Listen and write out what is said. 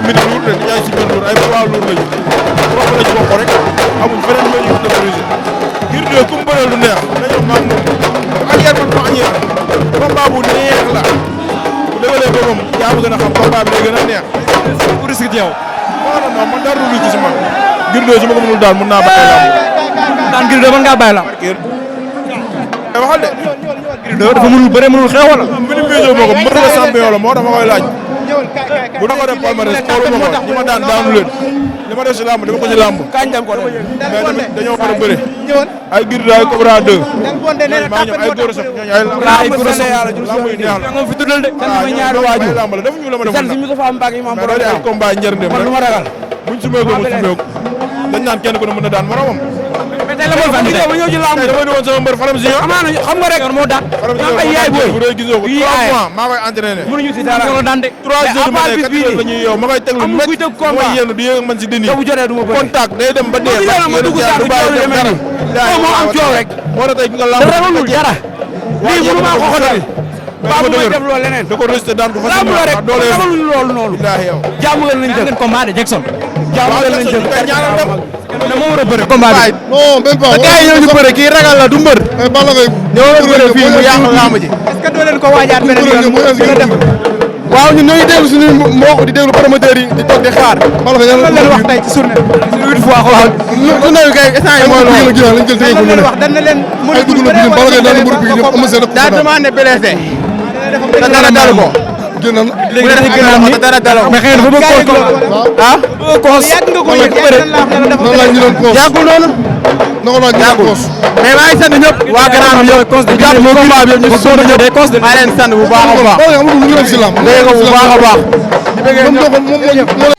ay mini lourd de ay super lourd ay poids lourd lañu bokk na ci bopp rek amuñ feneen ñoo ñu dévalorisé ngir de ku mu bëree lu neex dañoo maam moom arrière man ma añeer combat bu neex la bu dégalee boppam yaa ma gën a xam combat bi day gën a neex bu risque ci yow non man dara lu ci man ngir de su ma ko mënul daal mën naa bàyyi lamb daan ngir de mën ngaa bàyyi lamb waxal de dafa mënul bëre mënul xeex wala minimiser ma ko mbër la champion la moo tax ma koy laaj bu da ko def palmarès xooluma ko ñi ma daan daanu leen li ma def si lamb dama ko ci lamb mais tamit dañoo mën a bëre ay Gris ay Cobra 2 maa ñoom ay góor a sox ñooñu ay lamb ay góor a sox lamb yu neex la moom fi tuddal de waaw ñaari waaju lamb la defuñu la ma defoon nag mais doon ay combat njërndem rek buñ sumee ko mu sumee ko dañ naan kenn ku ne mën na daan moromam mais tey la moo fa ñëw ñëw ci lamb dama di woon sama mbër Faram Junior amaana xam nga rek moo daan ñoom ay yaay booy bu dee gisoo ko 3 mois maa koy entraîné mënuñu ci dara ko daan de 3 jours du matin 4 heures la ñuy yow ma koy teglu kuy tëgg combat ma yéen du yéeg man si dini bu jotee du ma bëri contact day dem ba dee ma dugg saa du bàyyi moo am coow rek moo tax tey nga lamb ragalul dara lii mënu maa ko xotal ba mu def loolu leneen da ko resté daan ko fa lamb la rek ragalul loolu noonu billahi yow jàmm lañ jël combat de Jackson jàmm lañ jël ñaanal dem na moo war a bëre combat bi non même pas gars yi ñëw ñu bëre kii ragal la du mbër Balla Gaye ñoo war a bëre fii mu yàq lamb ji est-ce que doo leen ko waajaat beneen yoon mu gën a dem waaw ñun ñoo ngi déglu suñu mbokk di déglu promoteur yi di toog di xaar Balla Gaye lan leen wax tey ci journée bi 8 fois ko wax lu ndaw kay instant yi mooy loolu lañ jël tege ko lan leen wax dañ na leen ay dugg na bi Balla Gaye daan na mbër bi ñëpp am seen daa demandé blessé te dara dalu ko génnal léegi dañuy gën a dara dalu ko mais xëy na dafa bëgg ko ah koos yàgg nga ko yëg nan la ñu doon koos yàggul noonu na ko laaj ñu doon koos mais maa ngi sant ñëpp waa Grand bi ñëpp koos de jàpp ci combat bi ñu sonn ñëpp day koos de maa leen sant bu baax a baax Balla Gaye amul lu ñu def si lamb dégg nga bu baax a baax moom